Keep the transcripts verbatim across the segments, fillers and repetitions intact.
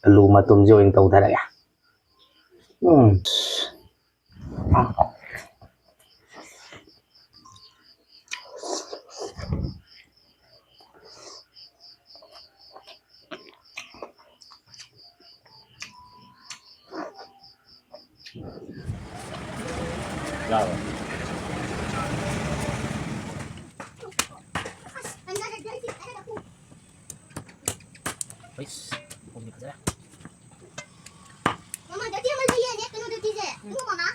ꯑꯂꯨ ꯃꯇꯨꯝꯁꯦ ꯑꯣꯏꯅ ꯇꯧꯊꯔꯒꯦ꯫ ꯎꯝ꯫ ꯌꯥꯔꯕ? ꯑꯩꯁ, ꯃꯈꯣꯡꯗꯤ ꯐꯖꯔꯦ꯫ ꯃꯃꯥ, dirty ꯑꯃ ꯂꯩꯌꯦ, net ꯀꯩꯅꯣ dirtyꯁꯦ꯫ ꯎꯝ꯫ ꯎ, ꯃꯃꯥ꯫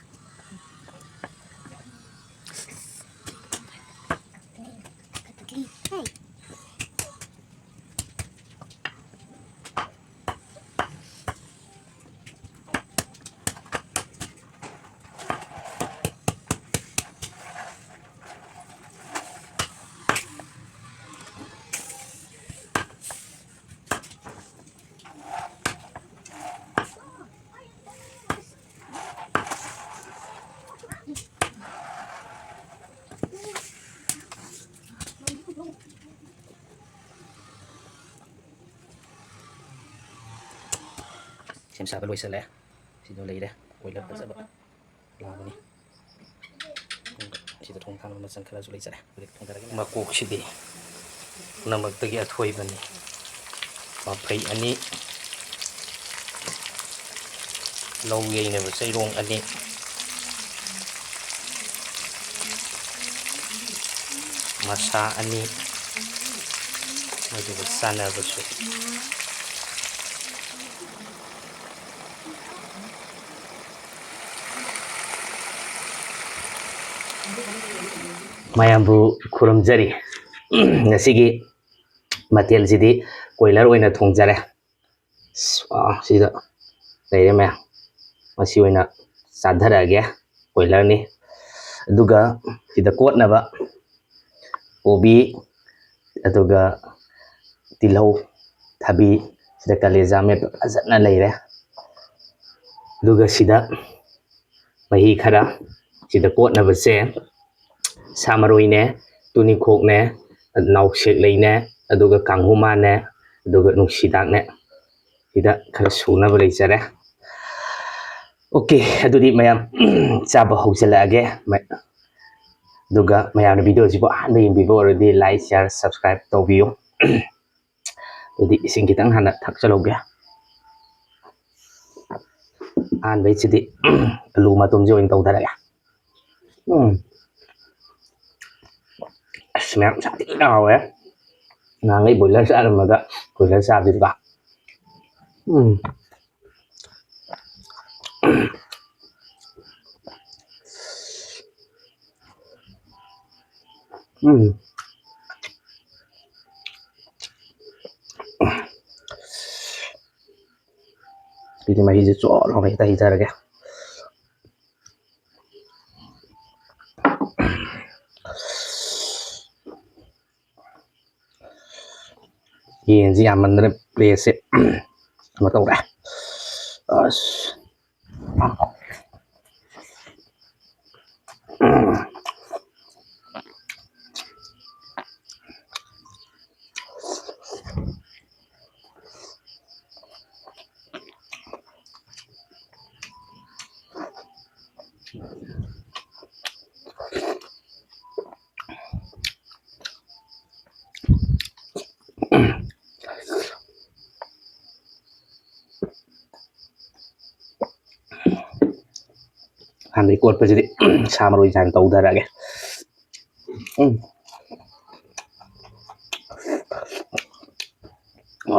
ꯁꯦꯝ ꯁꯥꯕ ꯂꯣꯏꯁꯤꯜꯂꯦ꯫ ꯁꯤꯗ ꯂꯩꯔꯦ꯫ ꯀꯣꯏꯂꯔ ꯐꯖꯕ ꯂꯥꯕꯅꯤ꯫ ꯁꯤꯗ ꯊꯣꯡ ꯊꯥꯛꯅꯕ ꯃꯆꯜ ꯈꯔꯁꯨ ꯂꯩꯖꯔꯦ꯫ ꯍꯧꯖꯤꯛ ꯊꯣꯡꯊꯔꯒꯦ꯫ ꯃꯀꯣꯛꯁꯤꯗꯤ ꯄꯨꯝꯅꯃꯛꯇꯒꯤ ꯑꯊꯣꯏꯕꯅꯤ꯫ ꯃꯐꯩ ꯑꯅꯤ, ꯂꯧ ꯌꯩꯅꯕ ꯆꯩꯔꯣꯡ ꯑꯅꯤ, ꯃꯁꯥ ꯑꯅꯤ, ꯑꯗꯨꯒ ꯆꯥꯟꯅꯕꯁꯨ꯫ ꯃꯌꯥꯝꯕꯨ ꯈꯨꯔꯨꯝꯖꯔꯤ꯫ ꯉꯁꯤꯒꯤ ꯃꯊꯦꯜꯁꯤꯗꯤ ꯀꯣꯏꯂꯔ ꯑꯣꯏꯅ ꯊꯣꯡꯖꯔꯦ꯫ ꯑꯁ, ꯋꯥ, ꯁꯤꯗ ꯂꯩꯔꯦ ꯃꯌꯥꯝ꯫ ꯃꯁꯤ ꯑꯣꯏꯅ ꯆꯥꯊꯔꯛꯑꯒꯦ꯫ ꯀꯣꯏꯂꯔꯅꯤ꯫ ꯑꯗꯨꯒ ꯁꯤꯗ ꯀꯣꯠꯅꯕ ꯀꯣꯕꯤ, ꯑꯗꯨꯒ ꯇꯤꯜꯍꯧ, ꯊꯕꯤ, ꯁꯤꯗ ꯀꯂꯦꯖꯥ ꯃꯦꯠꯄ ꯐꯖꯅ ꯂꯩꯔꯦ꯫ ꯑꯗꯨꯒ ꯁꯤꯗ ꯃꯍꯤ ꯈꯔ, ꯁꯤꯗ ꯀꯣꯠꯅꯕꯁꯦ ꯁꯥ ꯃꯔꯣꯏꯅꯦ, ꯇꯨꯅꯤꯈꯣꯛꯅꯦ, ꯅꯥꯎꯁꯦꯛ ꯂꯩꯅꯦ, ꯑꯗꯨꯒ ꯀꯥꯡꯍꯨꯃꯥꯅꯦ, ꯑꯗꯨꯒ ꯅꯨꯡꯁꯤꯗꯥꯛꯅꯦ꯫ ꯁꯤꯗ ꯈꯔ ꯁꯨꯅꯕ ꯂꯩꯖꯔꯦ꯫ ꯑꯣꯀꯦ, ꯑꯗꯨꯗꯤ ꯃꯌꯥꯝ ꯆꯥꯕ ꯍꯧꯖꯤꯜꯂꯛꯑꯒꯦ꯫ ꯃ-, ꯑꯗꯨꯒ ꯃꯌꯥꯝꯅ video ꯑꯁꯤꯕꯨ ꯑꯍꯥꯟꯕ ꯌꯦꯡꯕꯤꯕ ꯑꯣꯏꯔꯗꯤ like, share, subscribe ꯇꯧꯕꯤꯌꯨ꯫ ꯑꯗꯨꯗꯤ ꯏꯁꯤꯡ ꯈꯤꯇꯪ ꯍꯥꯟꯅ ꯊꯛꯆꯜꯍꯧꯒꯦ꯫ ꯑꯍꯥꯟꯕꯩꯁꯤꯗꯤ ꯑꯂꯨ ꯃꯇꯨꯝꯁꯦ ꯑꯣꯏꯅ ꯇꯧꯊꯔꯒꯦ꯫ ꯎꯝ꯫ ꯑꯁ, ꯃꯌꯥꯝ ꯁꯥꯊꯤꯅ ꯍꯥꯎꯋꯦ꯫ ꯅꯍꯥꯟꯈꯩ broiler ꯆꯥꯔꯝꯃꯒ broiler ꯆꯥꯕꯁꯤꯗꯤꯀꯣ꯫ ꯎꯝ꯫ ꯎꯝ꯫ ꯁꯤꯗꯤ ꯃꯍꯤꯁꯦ ꯆꯣꯠ ꯂꯥꯎꯅ ꯍꯦꯛꯇ ꯍꯩꯊꯔꯒꯦ꯫ ꯌꯦꯟꯁꯤ ꯌꯥꯝꯃꯟꯗꯅ plateꯁꯦ ꯀꯩꯅꯣ ꯇꯧꯔꯦ꯫ ꯑꯁ꯫ ꯍꯥꯟꯅꯗꯤ ꯀꯣꯠꯄꯁꯤꯗꯤ ꯁꯥ ꯃꯔꯣꯏꯁꯦ ꯍꯥꯟꯅ ꯇꯧꯊꯔꯛꯑꯒꯦ꯫ ꯎꯝ꯫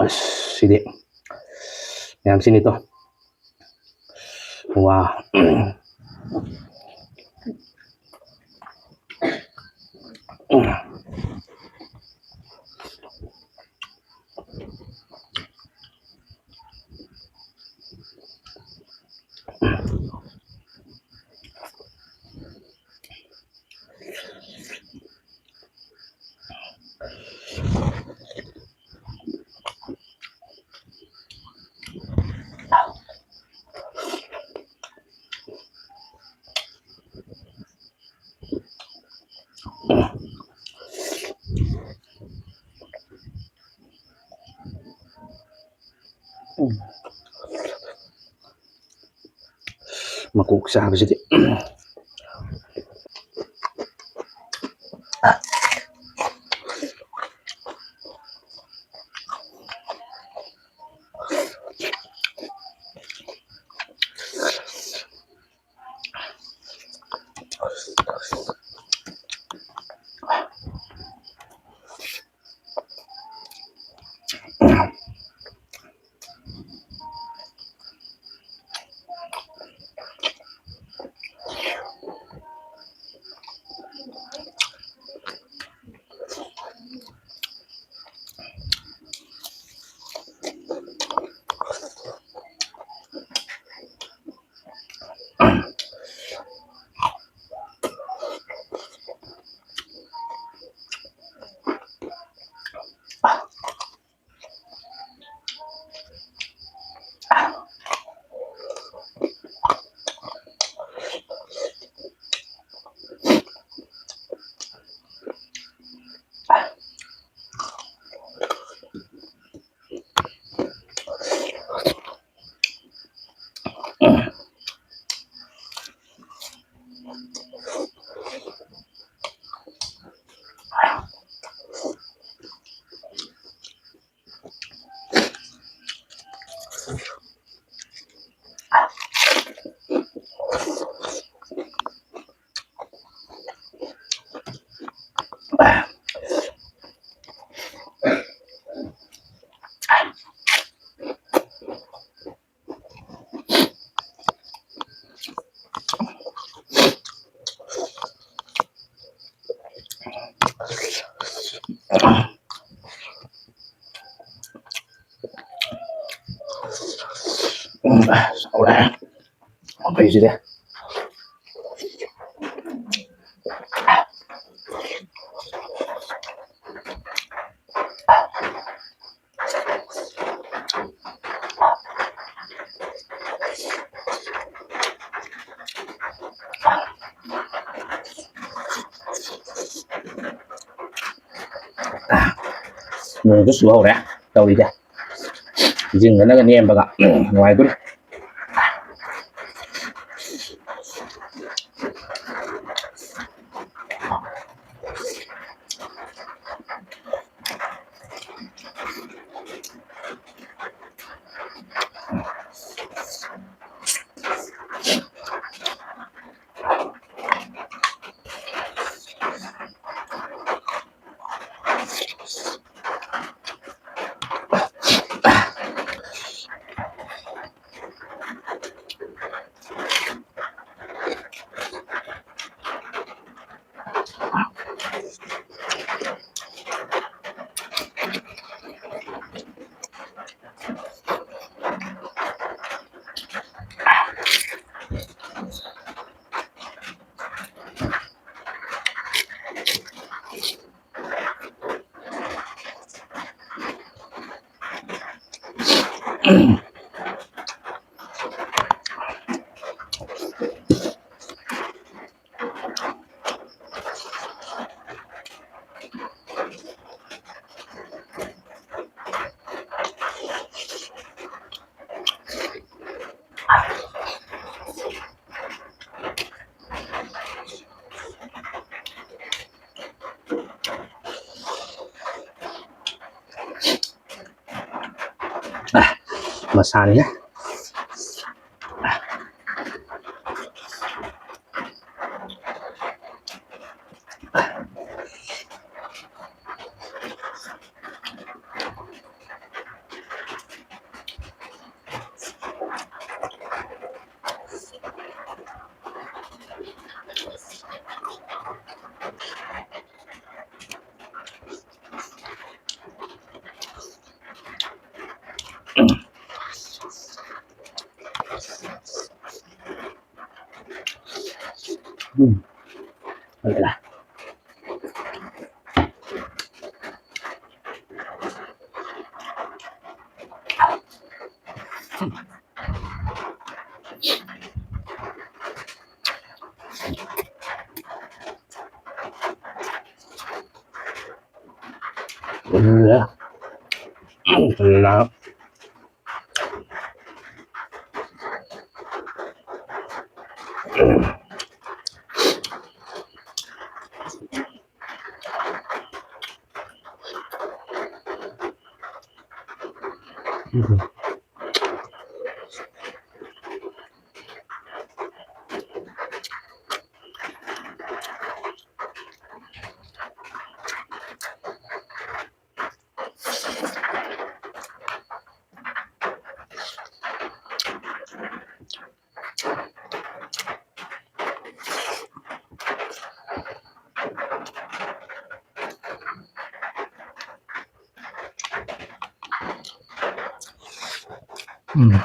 ꯑꯁ, ꯁꯤꯗꯤ ꯌꯥꯝ ꯁꯤꯅꯤꯇꯣ꯫ ꯋꯥ꯫ ꯃꯀꯣꯛ ꯆꯥꯕꯁꯤꯗꯤ꯫ ꯎꯝ, ꯁꯥꯎꯔꯦ꯫ ꯃꯐꯩꯁꯤꯗꯤ꯫ ꯅꯣꯡꯁꯨ ꯆꯨꯍꯧꯔꯦ ꯇꯧꯔꯤꯁꯦ꯫ ꯖꯤꯡꯒꯅꯒ ꯅꯦꯝꯕꯒ ꯅꯨꯡꯉꯥꯏꯗꯣꯔꯤ꯫ ꯃꯁꯥꯅꯤ꯫ ꯎꯝ꯫ ꯂꯣꯏꯔꯦ꯫ ꯎꯝ꯫ ꯎꯝ꯫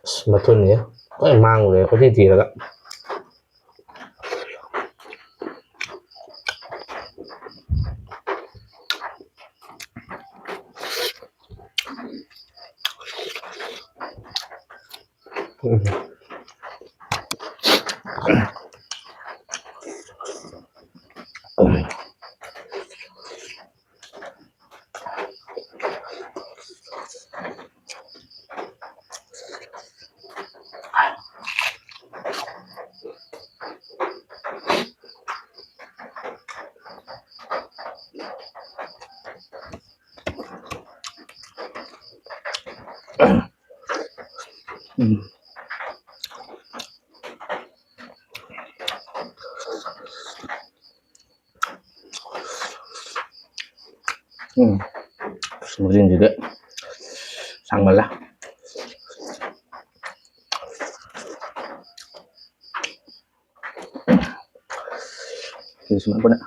ꯑꯁ, ꯃꯊꯨꯟꯁꯦ ꯂꯣꯏ ꯃꯥꯡꯉꯨꯔꯦ ꯀꯣꯏꯊꯤ ꯊꯤꯔꯒ꯫ ꯎꯝ꯫ ꯎꯝ꯫ ꯎꯝ꯫ ꯑꯁ, ꯃꯔꯤꯟꯁꯤꯗꯤ ꯁꯥꯡꯃꯜꯂꯦ꯫ ꯁꯤ ꯁꯨꯃꯥꯏꯅ ꯄꯨꯟꯅ꯫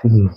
ꯎꯝ꯫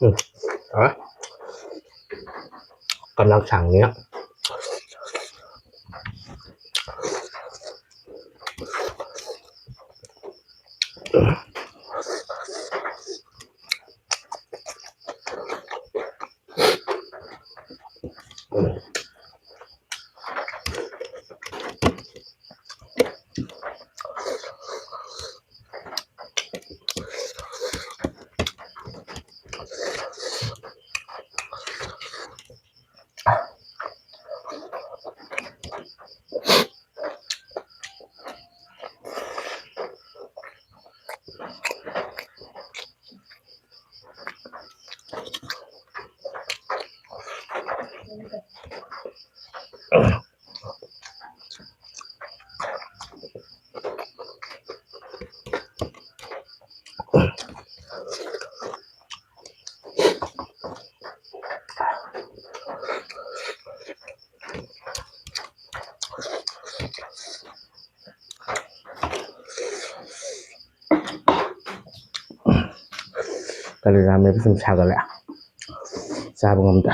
ꯎꯝ꯫ ꯑ꯫ ꯀꯂꯥꯡ ꯁꯥꯡꯅꯤꯅ꯫ ꯀꯂꯦꯖꯥ ꯃꯦꯠꯄ ꯁꯨꯝ ꯁꯥꯒꯠꯂꯦ꯫ ꯆꯥꯕ ꯉꯝꯗ꯭ꯔꯦ꯫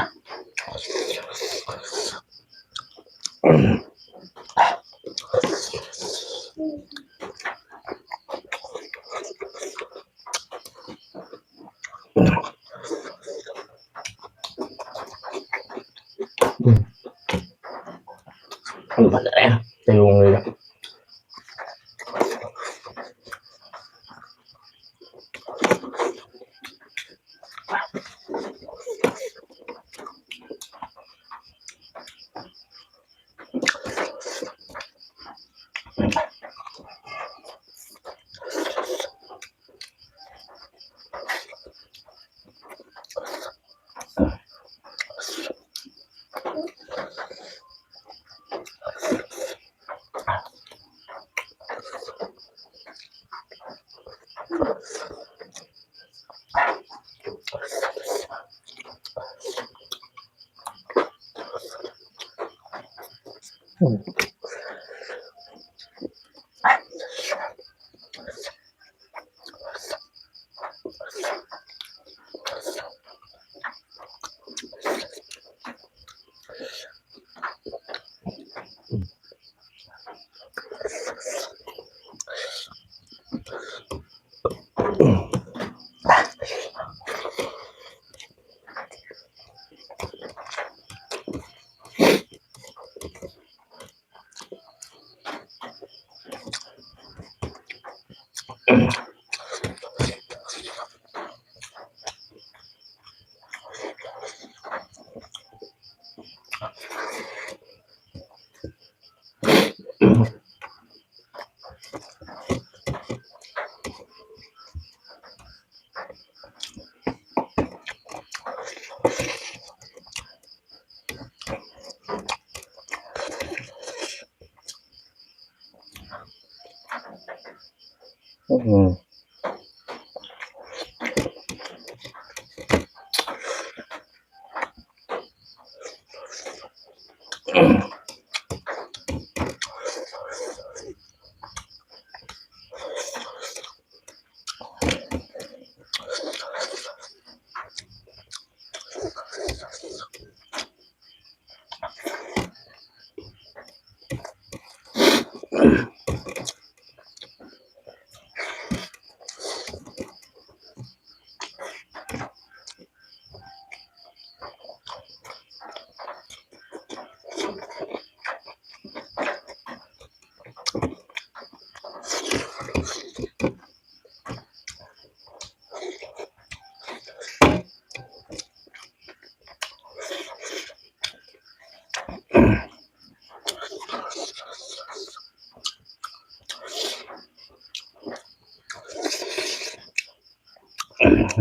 ꯎꯝ꯫ ꯑꯗꯨ ꯐꯖꯔꯦ꯫ ꯆꯩꯔꯣꯡ ꯂꯩꯔꯦ꯫ ꯎꯝ꯫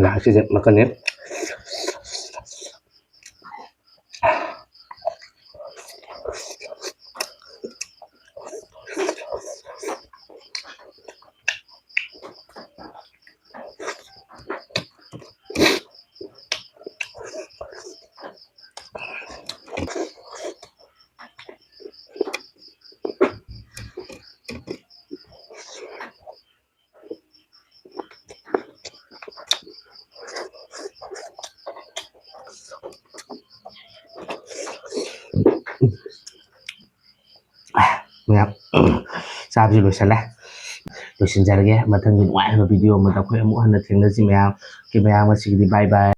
ꯂꯥꯛꯁꯤꯁꯦ ꯃꯈꯜꯅꯤ꯫ ꯃꯌꯥꯝ, ꯆꯥꯕꯁꯨ ꯂꯣꯏꯁꯤꯜꯂꯦ, ꯂꯣꯏꯁꯤꯟꯖꯔꯒꯦ꯫ ꯃꯊꯪꯒꯤ ꯅꯨꯡꯉꯥꯏꯕ video ꯑꯃꯗ ꯑꯩꯈꯣꯏ ꯑꯃꯨꯛ ꯍꯟꯅ ꯊꯦꯡꯅꯁꯤ ꯃꯌꯥꯝ꯫ Okay, ꯃꯌꯥꯝ, ꯉꯁꯤꯒꯤꯗꯤ bye bye꯫